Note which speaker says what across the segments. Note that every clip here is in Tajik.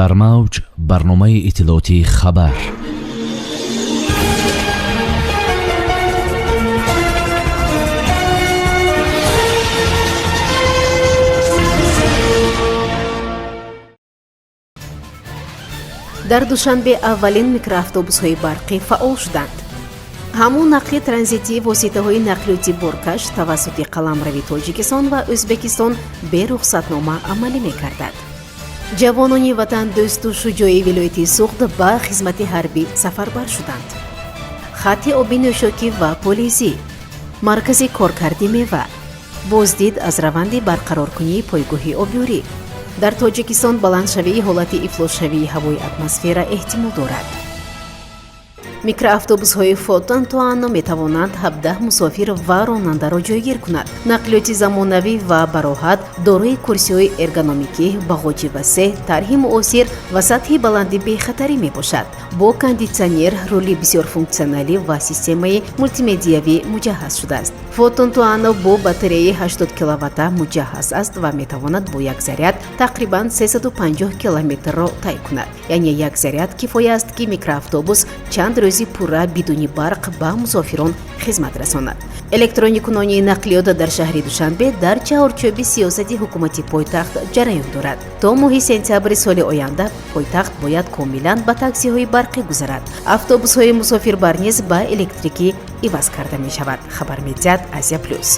Speaker 1: Дар мавҷ барномаи иттилоотии «Хабар».
Speaker 2: Дар Душанбе аввалин микроавтобусҳои барқӣ фаъол шуданд. Ҳамун нақли транзитии воситаҳои нақлиёти боркаш тавассути қаламрави Тоҷикистон ва Ӯзбекистон берухсатнома амалӣ мекардад. Ҷавонони ватандӯсту шуҷои вилояти Суғд ба хизмати ҳарбӣ сафарбар шуданд. Хатти оби нӯшокӣ ва полизӣ, маркази коркарди мева, боздид аз раванди барқароркунии пойгоҳи обёрӣ. Дар Тоҷикистон баландшавии ҳолати ифлосшавии ҳавои атмосфера эҳтимол дорад. Микроавтобусҳои «Фотон Туано» метавонанд 17 мусофир ва ронандаро ҷойгир кунад. Нақлиёти замонавӣ ва бароҳат, дорои курсиҳои эргономикӣ, бағоҷи васеъ, тарҳи муосир ва сатҳи баланди бехатарӣ мебошад. Бо кондитсионер, рули бисёрфунксионалӣ ва системаи мултимедиявӣ муҷаҳҳаз шудааст. «Фотон Туано» бо батареяи 80 киловатта муҷаҳҳаз аст ва метавонад бо як заряд тақрибан 350 километрро тай кунад. Яъне як заряд кифоя аст, ки микроавтобус чанд рӯзи пурра бидуни барқ ба мусофирон хизмат расонад. Электроникунонии нақлиёт дар шаҳри Душанбе дар чаҳорчӯби сиёсати ҳукумати пойтахт ҷараён дорад. То моҳи сентябри соли оянда пойтахт бояд комилан ба таксиҳои барқӣ гузарад. Автобусҳои мусофирбар низ ба электрикӣ иваз карда мешавад, хабар медиҳад «Азия Плюс».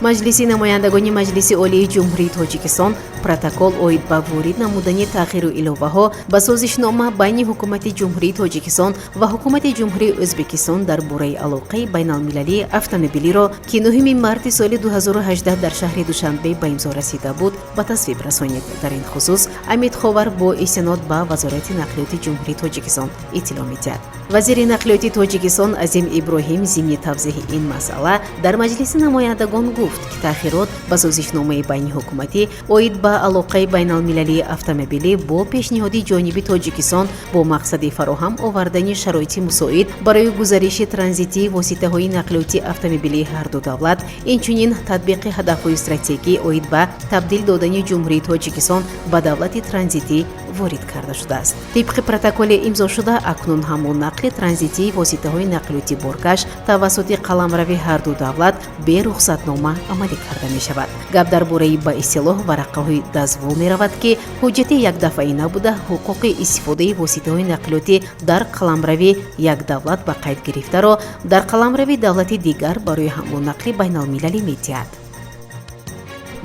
Speaker 2: Маҷлиси намояндагони Маҷлиси Олии Ҷумҳурии Тоҷикистон протокол оид ба ворид намудани тағйиру иловаҳо ба созишнома байни Ҳукумати Ҷумҳурии Тоҷикистон ва Ҳукумати Ҷумҳурии Ӯзбекистон дар бораи алоқаи байналмилалии автомобилиро, ки 9 марти соли 2018 дар шаҳри Душанбе ба имзо расида буд, ба тасвиб расонид. Дар ин хусус Амид Ховар бо истинод ба Вазорати нақлиёти Ҷумҳурии Тоҷикистон иттилоъ медиҳад. Вазири нақлиёти Тоҷикистон Азим Иброҳим зимни тавзеҳи ин масъала дар Маҷлиси намояндагон гуфт, ки таъхирот ба созишномаи байниҳукуматӣ оид ба алоқаи байналмилалии автомобилӣ бо пешниҳоди ҷониби Тоҷикистон бо мақсади фароҳам овардани шароити мусоид барои гузариши транзитии воситаҳои нақлиёти автомобилии ҳарду давлат, инчунин татбиқи ҳадафҳои стратегӣ оид ба табдил додани Ҷумҳурии Тоҷикистон ба давлати транзитӣ ворид карда шудааст. Тибқи протоколи имзошуда, акнун ҳамлу нақли транзитии воситаҳои нақлиёти боркаш тавассути қаламрави ҳарду давлат берухсатнома амалӣ карда мешавад. Гап дар бораи ба истилоҳ варақаҳои дозвол меравад, ки ҳуҷҷати якдафъаина буда, ҳуқуқи истифодаи воситаҳои нақлиётӣ дар қаламрави як давлат ба қайд гирифтаро дар қаламрави давлати дигар барои ҳамлу нақли байналмилалӣ медиҳад.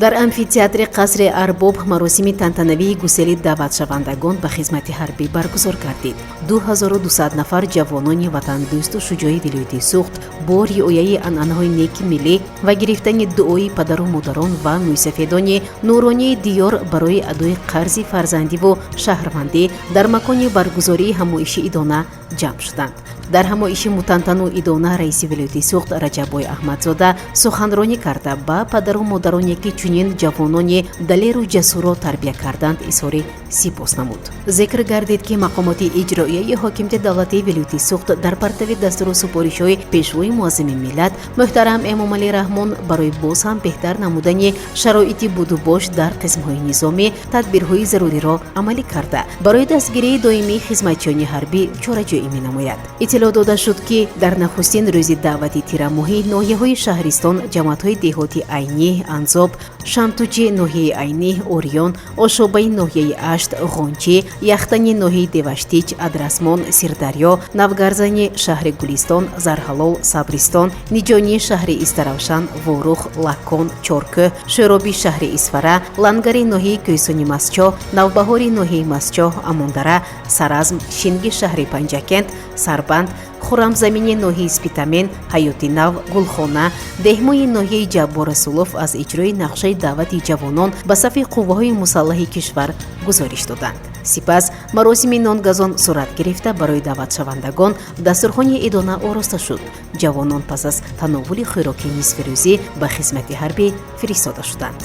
Speaker 2: Дар амфитеатри қасри Арбоб маросими тантанавии гусели даъватшавандагон ба хизмати ҳарбӣ баргузор гардид. 2200 нафар ҷавонони ватандӯсту шуҷои вилояти Суғд бо риояи анъанаҳои неки миллӣ ва гирифтани дуои падару модарон ва мӯйсафедони нуронии диёр барои адои қарзи фарзандиву шаҳрвандӣ дар макони баргузории ҳамоиши идона ҷамъ шуданд. Дар ҳамоиши мутантану идона раиси вилояти Суғд Раҷаббой Аҳмадзода суханронӣ карда, ба падару модароне, ки чунин ҷавонони далеру ҷасурро тарбия карданд, изҳори сипос намуд. Зикр гардид, ки мақомоти иҷроияи ҳокимияти давлатии вилояти Суғд дар партави дастуру супоришҳои Пешвои муаззами миллат муҳтарам Эмомалӣ Раҳмон барои боз ҳам беҳтар намудани шароити будубош дар қисмҳои низомӣ тадбирҳои заруриро амалӣ карда, барои дастгирии доимии хизматчиёни ҳарбӣ чораҷӯӣ менамояд. Иттилоъ дода шуд, ки дар нахустин рӯзи даъвати тирамоҳӣ ноҳияҳои шаҳристон, ҷамоатҳои деҳоти Айнӣ, Анзоб, Шамтучи ноҳияи Айнӣ, Ориён, Ошобаи ноҳияи Ашт, Ғончӣ, Яхтани ноҳияи Деваштич, Адрасмон, Сирдарё, Навгарзани шаҳри Гулистон, Зарҳалол, Сабристон, Ниҷонии шаҳри Истаравшан, Ворух, Лаккон, Чоркӯҳ, Шӯроби шаҳри Исфара, Лангари ноҳияи Кӯҳистони Мастчоҳ, Навбаҳори ноҳияи Мастчоҳ, Амондара, Саразм, Шинги шаҳри Панҷакент, Сарбанд, Хуррамзамини ноҳияи Спитамен, Ҳаёти Нав, Гулхона, Деҳмои ноҳияи Ҷаббор Расулов аз иҷрои нақшаи даъвати ҷавонон ба сафи қувваҳои мусаллаҳи кишвар гузориш доданд. Сипас маросими нонгазон сурат гирифта, барои даъватшавандагон дастурхони идона ороста шуд. Ҷавонон пас аз тановули хӯроки нисфирӯзӣ ба хизмати ҳарбӣ фиристода шуданд.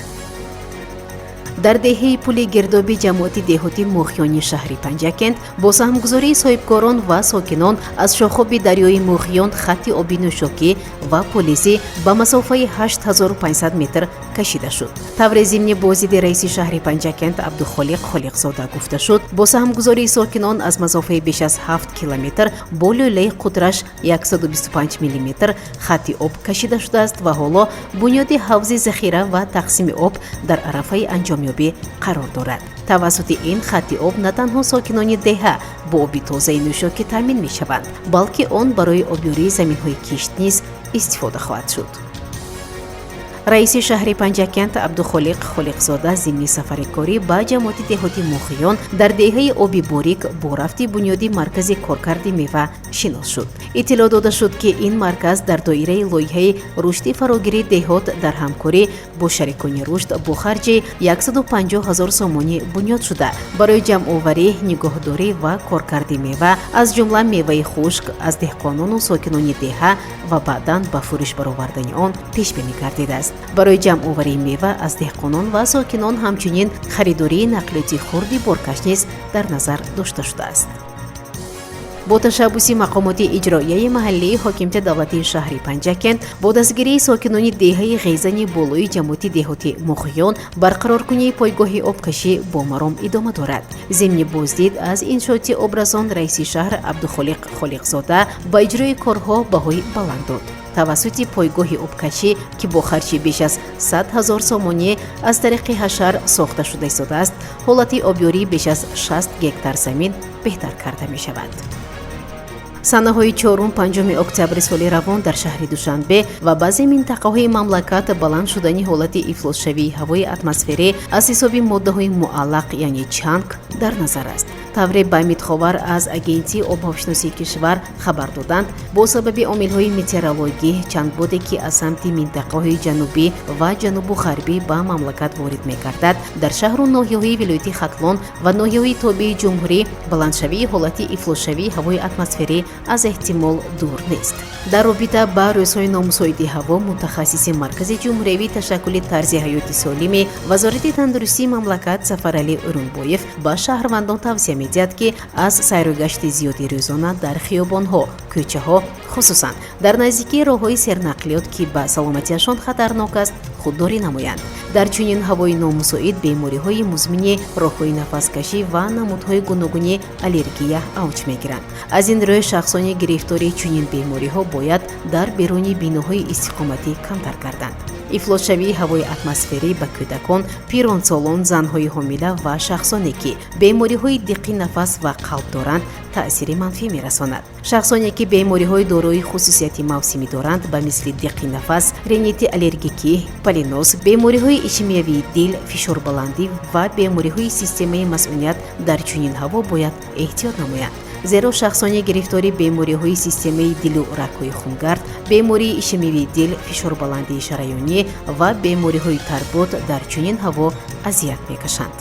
Speaker 2: Дар деҳаи Пули Гирдоби ҷамоати деҳоти Муғёни шаҳри Панҷакент бо саҳмгузории соҳибкорон ва сокинон аз шохоби дарёи Муғён хатти оби нӯшокӣ ва полизӣ ба масофаи 8500 метр кашида шуд. Тавре зимни боздиди раиси шаҳри Панҷакент Абдухолиқ Холиқзода гуфта шуд, бо саҳмгузории сокинон аз масофаи беш аз 7 километр бо лӯлаи қутраш 125 миллиметр хатти об кашида шудааст ва ҳоло бунёди ҳавзи захира ва тақсими об дар арафаи анҷомёбӣ қарор дорад. Тавассути ин хатти об на танҳо сокинони деҳа бо оби тозаи нӯшокӣ таъмин мешаванд, балки он барои обёрии заминҳои кишт низ истифода хоҳад шуд. Раиси шаҳри Панҷакент Абдухолиқ Холиқзода зимни сафари корӣ ба ҷамоати деҳоти Муғиён дар деҳаи Оби Борик бо рафти бунёди маркази коркарди мева шинос шуд. Иттилоъ дода шуд, ки ин марказ дар доираи лоиҳаи рушди фарогирии деҳот дар ҳамкорӣ бо шарикони рушд бо харҷи 150 ҳазор сомонӣ бунёд шуда, барои ҷамъоварӣ, нигоҳдорӣ ва коркарди мева, аз ҷумла меваи хушк, аз деҳқонону сокинони деҳа ва баъдан ба фурӯш баровардани он пешбинӣ гардидааст. Барои ҷамъоварии мева аз деҳқонон ва сокинон ҳамчунин харидории нақлиёти хурди боркаш низ дар назар дошта шудааст. Бо ташаббуси мақомоти иҷроияи маҳаллии ҳокимияти давлатии шаҳри Панҷакент бо дастгирии сокинони деҳаи Ғезани болои ҷамоати деҳоти Муғиён барқароркунии пойгоҳи обкашӣ бо маром идома дорад. Зимни боздид аз иншооти обрасон раиси шаҳр Абдухолиқ Холиқзода ба иҷрои корҳо баҳои баланд дод. Тавассути пойгоҳи обкашӣ, ки бо харҷи беш аз 100 ҳазор сомонӣ аз тариқи ҳашар сохта шуда истодааст, ҳолати обёрии беш аз 60 гектар замин беҳтар карда мешавад. Санаҳои 4-5 октябри соли равон дар шаҳри Душанбе ва баъзе минтақаҳои мамлакат баланд шудани ҳолати ифлосшавии ҳавои атмосферӣ аз ҳисоби моддаҳои муаллақ, яъне чанг, дар назар аст. Тавре ба Митховар аз Агентии обҳавошиносии кишвар хабар доданд, бо сабаби омилҳои метеорологӣ чангбоде, ки аз самти минтақаҳои ҷанубӣ ва ҷанубу ғарбӣ ба мамлакат ворид мегардад, дар шаҳру ноҳияҳои вилояти Хатлон ва ноҳияҳои тобеи ҷумҳурӣ баландшавии ҳолати ифлосшавии ҳавои атмосферӣ аз эҳтимол дур нест. Дар робита ба рӯзҳои номусоиди ҳаво мутахассиси Маркази ҷумҳуриявии ташаккули тарзи ҳаёти солими Вазорати тандурустии мамлакат Сафаралӣ Урунбоев ба шаҳрвандон тавсия медиҳад, ки аз сайру гашти зиёди рӯзона дар хиёбонҳо, кӯчаҳо, хусусан дар наздикии роҳҳои сернақлиёт, ки ба саломатиашон хатарнок аст, худдорӣ намоянд. Дар чунин ҳавои номусоид бемориҳои музмини роҳҳои нафаскашӣ ва намудҳои гуногуни аллергия авҷ мегиранд. Аз ин рӯй шахсони гирифтори чунин бемориҳо бояд дар беруни биноҳои истиқоматӣ камтар гарданд. Ифлосшавии ҳавои атмосферӣ ба кӯдакон, пиронсолон, занҳои ҳомила ва шахсоне, ки бемориҳои диққи нафас ва қалб доранд, таъсири манфӣ мерасонад. Шахсоне, ки бемориҳои дорои хусусияти мавсимӣ доранд, ба мисли диққи нафас, ринити аллергикӣ, поллиноз, бемориҳои ишемиявии дил, фишорбаландӣ ва бемориҳои системаи масуният, дар чунин ҳаво бояд эҳтиёт намоянд, зеро шахсони гирифтори бемориҳои системаи дилу рагҳои хунгард, бемории ишемивии дил, фишорбаландии шараёнӣ ва бемориҳои тарбут дар чунин ҳаво азият мекашанд.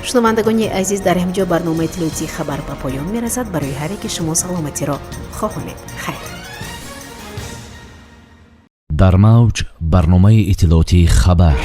Speaker 2: Шунавандагони азиз, дар ҳамин ҷо барномаи иттилоотии «Хабар» ба поён мерасад. Барои ҳар яке шумо саломатиро хоҳонем. Хайр.
Speaker 1: Дар мавҷ барномаи иттилоотии «Хабар».